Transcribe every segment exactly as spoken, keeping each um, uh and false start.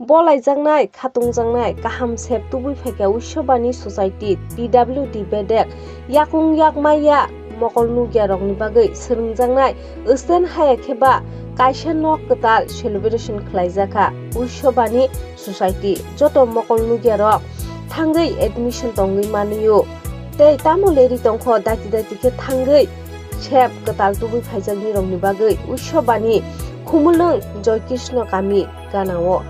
Bolaijaknai, khatungjaknai, kaham sep tubui phaikha Uisobani Society, P W D bedek, yakung yakmaya mokol nukyarokni bagwi swrwngjaknai, wstern haya khe ba kaisa nok kwtal celebration khlaijakha Uisobani Society. Joto mokol nukyarok thangwi admission tongwi manwio. Tei tamo leri tongkho daiti daiti khe thangwi sep kwtal tubui phaijaknirokni bagwi Uisobani Khumulwng Joy Krishna kami ganao.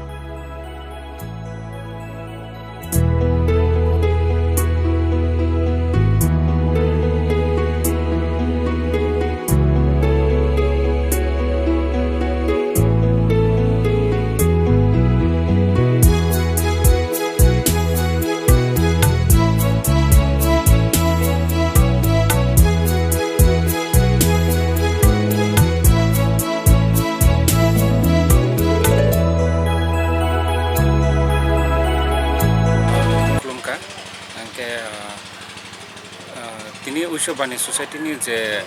Khulumkha, hingke, ah, ah, tini Uisobani Society ni je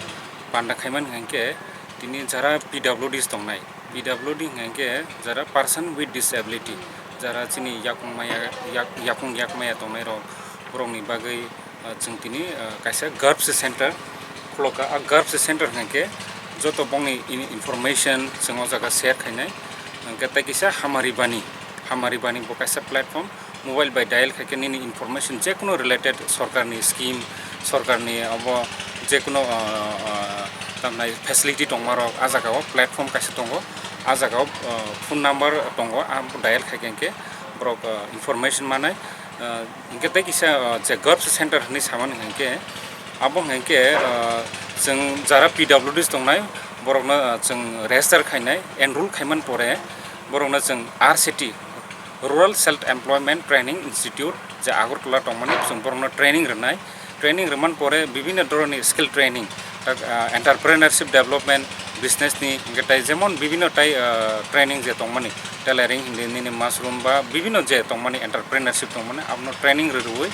panda khaimani hingke, tini jara P W Ds tongnai, P W D hingke jara person with disability, jara chini yakung maya, yak-, yakung yak maya tongnai rok, borokni bagwi, ah, chwng tini, ah, kaisa garbs center khulokha. Ah, garbs center hingke joto bongni in-, information chwng o jaga share khainai. Hingke tei kisa Hamaribani, Hamaribani bo kaisa platform, mobile bai dial khaikhe nini information jekuno related sorkarni scheme, sorkarni abo jekuno, ah, ah, tamnai facility tongmarok ah jagao platform kaisa tongo. Ah jagao, ah, phone number tongo, ah dial khaikhe hingke borok, ah, information manai. Ah, hingke tei kisa, ah, je garbs center hinui samani hingke abo hingke, ah, chwng jara P W Ds tongnai borokno, ah, chwng register khainai, enroll khaiman pore borokno chwng R C T, Rural Self Employment Training Institute, je Agartala tongmani, chwng borokno training rwnai. Training rwman pore bibinno dhoronni skill training, tak, ah, entrepreneurship development, business ni, hingke tai jemon bibinno tai, ah, training je tongmani, tailoring hindi nini mushroom ba bibinno je tongmani entrepreneurship tongmani, abono training rwrwi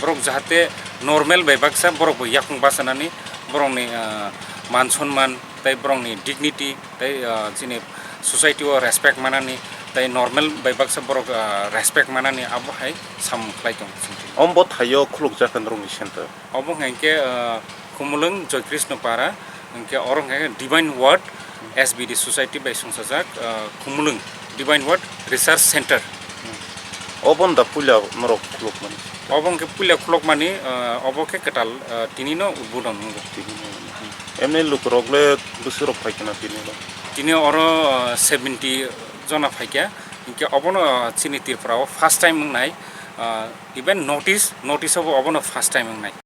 borok jahate normal bai baksa borok bo yakung bachanani, borokni, ah, man sonman tei borokni dignity tei, ah, chini society o respect manani tei normal bai baksa borok, ah, respect manani abo hai samung khlai tongo. Om bo thaio khulukjak norokni center. Obo hingke, ah, Khumulwng Joy Krishna Para, hingke oro hingke Divine Word S B D Society bai sungsajak, ah, Khumulwng Divine Word Research Center. Obo da puila norok khulukmani? Obo hingke puila khulukmani, ah, obo khe kwtal, ah, tinino udbodon wngo. Tinino. Emni lukurok le bwswrok phaikha na tini oro? Tini oro, ah, seventy jona phaikha, hingke obono, ah, chini Tripura o first time wngnai, ah, even notice, notice obo obono first time wngnai.